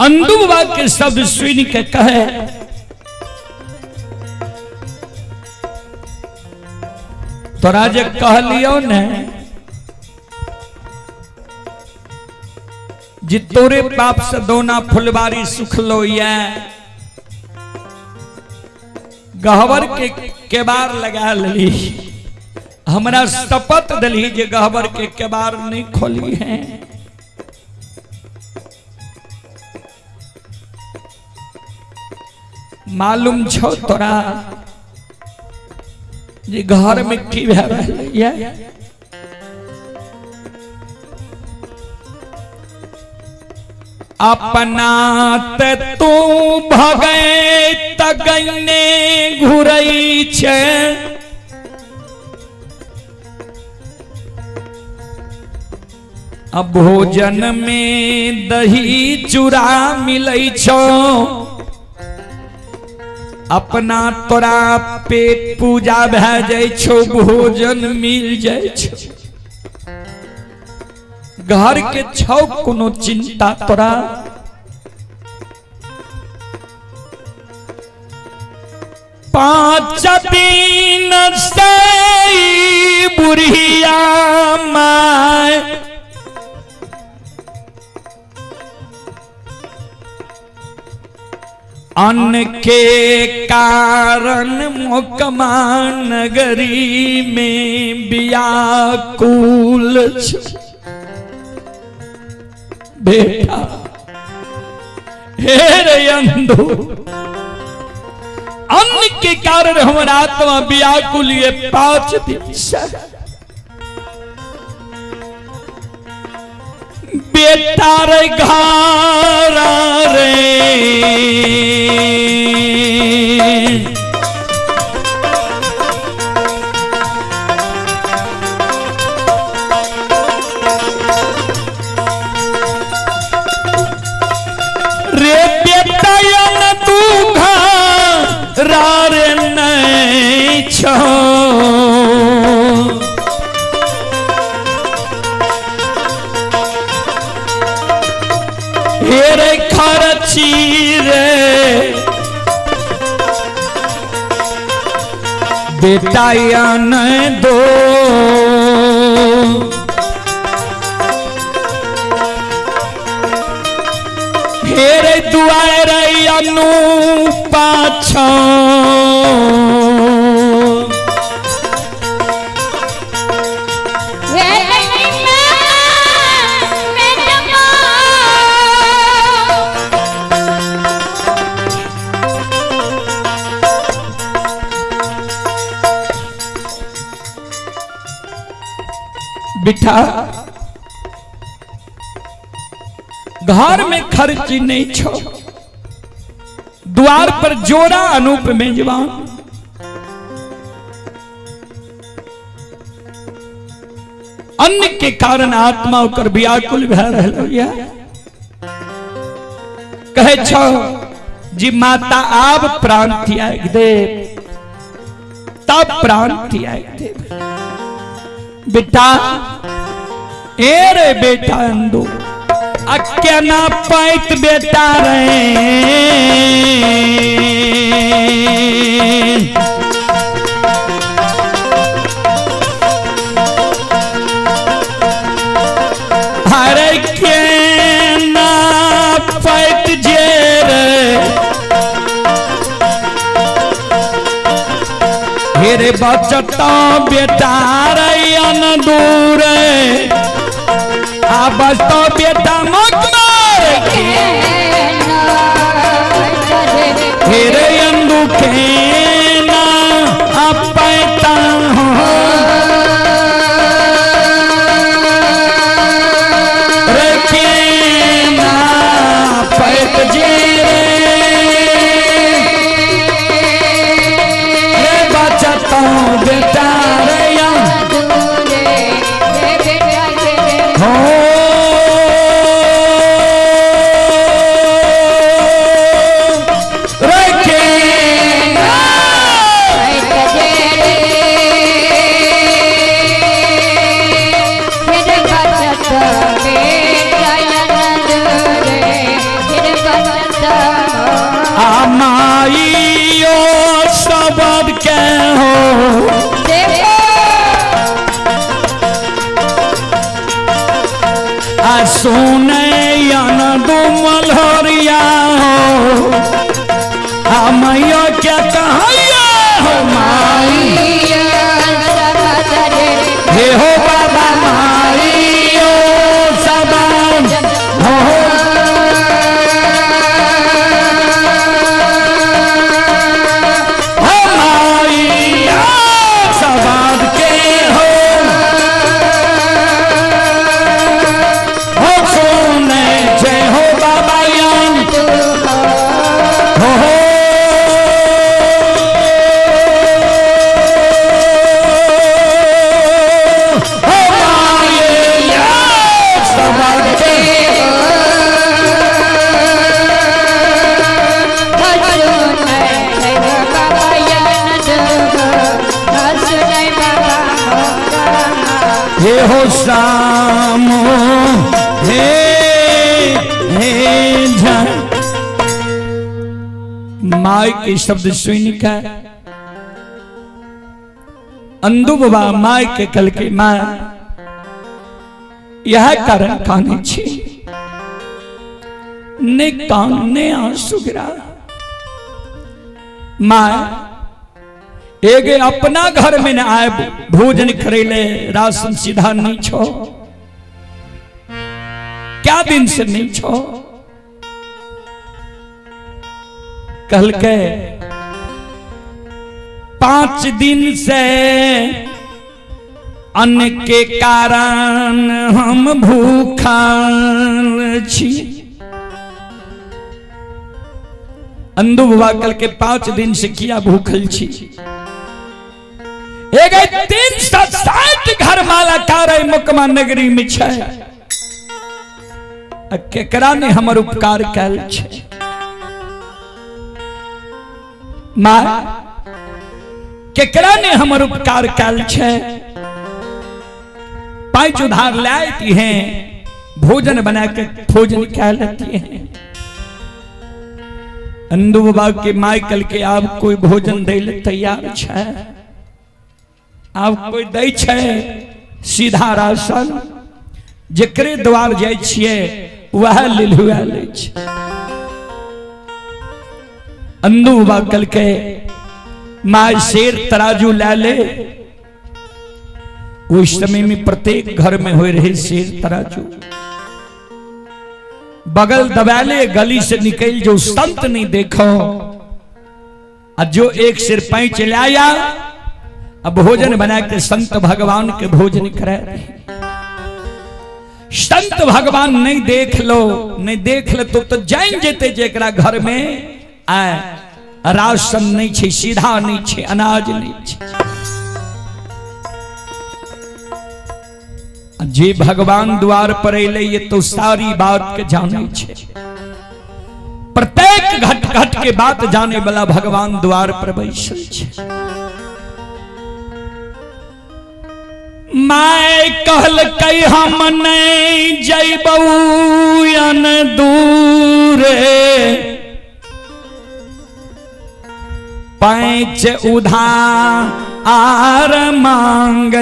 अंदू बाबा के शब्द सुन के कहे, तोरा जे कहलियो ने जे तोरे पाप से दोना फुलबारी सुखलो ये, गहबर के केबार लगा ली, हमरा शपथ दिली जे गहबर के केबार नहीं खोली है। मालूम छो तोरा जे घर में की भए रहलै ये? अपना ते तू भगै तगने घुरै छे, अब भोजन में दही चूड़ा मिलै छो, अपना तोरा पेट पूजा भए जाइ छो, भोजन मिल जाइ छो, घर के छौ कोनो चिंता तोरा। 5 दिन से बुढ़िया my अन्न के कारण मोकमा नगरी में बियाकुल बेटा। हे रे अंधो, अन्न के कारण हमर आत्मा व्याकुल ये 5 दिन से। बेटा रे घर रे रे बेटा तू घर रे नहीं छो, हेरे खर्ची रे बेटा न दो, हेरे दुआर अनु पाछो, बिठा घर में खर्ची नहीं छो, द्वार पर जोड़ा अनूप मेजबान, अन्न के कारण आत्मा ओकर व्याकुल भए रहल ये। कहे छो जी माता आब प्राण त्याग दे, तब प्राण त्याग दे। बेटा ए रे बेटा अंदो अकेना पैत बेटा रे, हरे केना पैत जे रे, हेरे बचता बेटा रे अनदूर, आ बचता बेटा मकमार हेरे अंदू केना अपैता हो, रे केना पैत जे रे, रे बचता बेटा रे हो, शबद के हो। आ सुने दुमल हरिया हो, आ मैया क्या कहैया हो माई, हे हो बाबा माई ओ सबन हो। हो माई सबद के हो, हो सुने जय हो बाबा यान हो। हो माई सबद के हे हो श्याम हे हे झा। माई के शब्द सुन के अंदू बाबा माई के कल के माँ यह कारण काने छी, ने कान ने आंसू गिरा। माँ एक अपना घर में न आए भोजन करेले, राशन सीधा नहीं छो, क्या दिन से नहीं छो। कल के 5 दिन से अन्न के कारण हम भूखल छी। अंदू बाबा कल के 5 दिन से किया भूखल छी। एक 360 घर माला कार मुकमा नगरी में छै, आ केकरा ने हमर उपकार कैल छै। माँ केकरा ने हमर उपकार कैल छै। 5 उधार लाती हैं, भोजन बना के भोजन खा लेती हैं। अंदू बाबा के माई कल के आप कोई भोजन दे ले तैयार छै, आप कोई दै छै सीधा राशन, जेकरे द्वार जाइ छियै वह लिलुआ लै छै। अंदू बाबा कल के my शेर तराजू ला ले। उस समय में प्रत्येक घर में हो रहे शेर तराजू, बगल दबाले गली से निकल जो संत नहीं देखो, और जो एक सिर पैंच लाया अब भोजन बना के संत भगवान के भोजन करे। संत भगवान नहीं देख लो, नहीं देख लो तो जान जेते जेकरा घर में आए राशन नहीं छे, सीधा नहीं छे, अनाज नहीं छे। जे भगवान द्वार पर अले ये तो सारी बात के जाने छे, प्रत्येक घट घट के बात जाने वाला भगवान द्वार पर बैसल छे। My कहल कई हम नहीं जैबन दूरे, पैंच उधार मांगईल।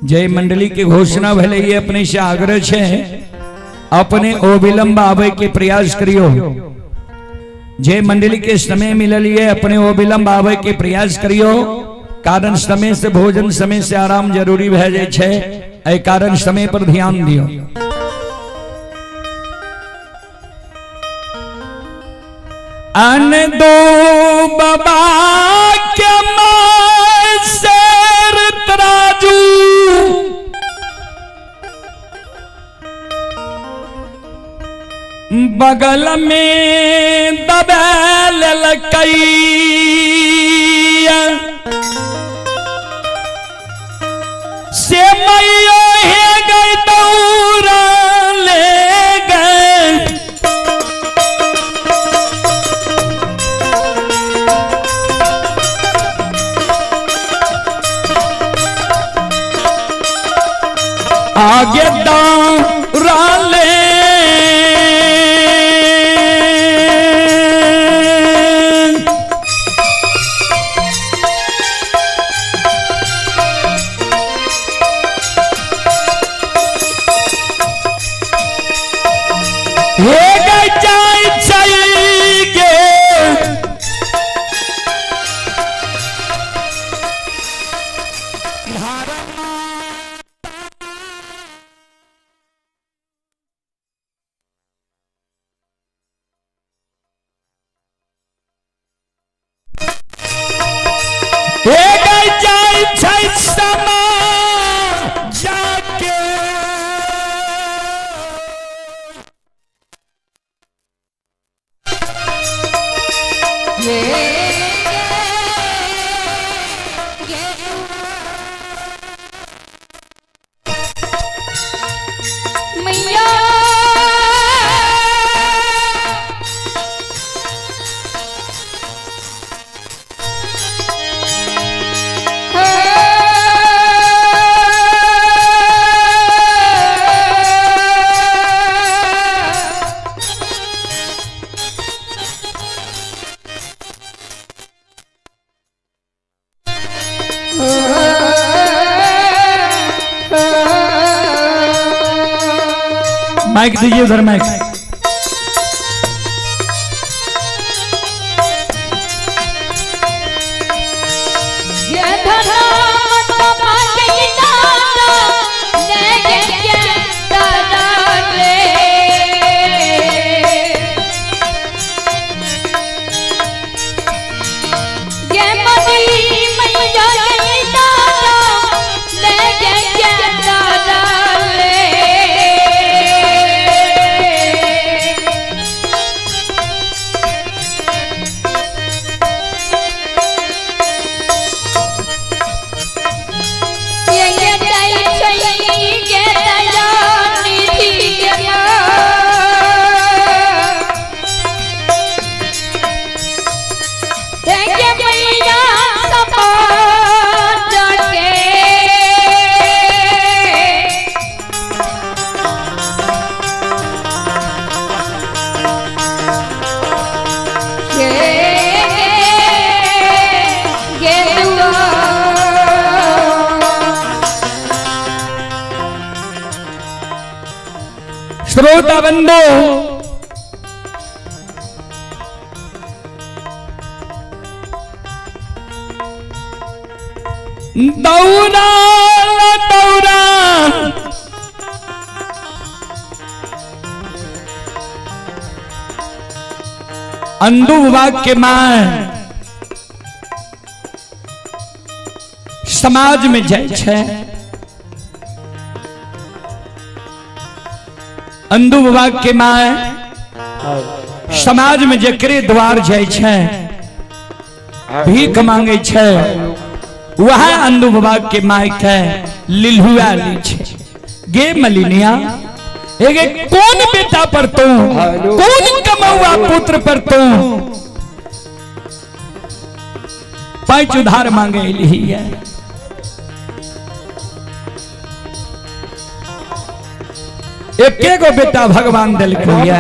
जय मंडली के घोषणा भले ये अपने से आग्रह छे, अपने अविलंब आवे के प्रयास करियो। जय मंडली के समय मिलल ये अपने अविलंब आवे के प्रयास करियो, कारण समय से भोजन समय से आराम जरूरी भए जाय छे, एहि कारण समय पर ध्यान दियो। अन दो बाबा के my शेर तराजू, बगल में दबा ललकैया, से मैयो हे गई दौरा ले गए। आगे दौरा ले एक जाइ छै समा जाके मैया माइक दीजिए उधर माइक। श्रोता बंधु, दौरा दौरा अंधु बाबा के मां समाज में जाइ छै। अंधु बाबा के मां समाज में जकरे द्वार जाइ छै, भीख मांगे छै, वह अंधु बाबा के माय के लिलहुआ ली छै। गे मलिनिया, एक कौन बेटा पर तू, कौन कमौआ पुत्र पर तू पैच उधार मांगे ली है। एके गो बेटा भगवान दिलको है।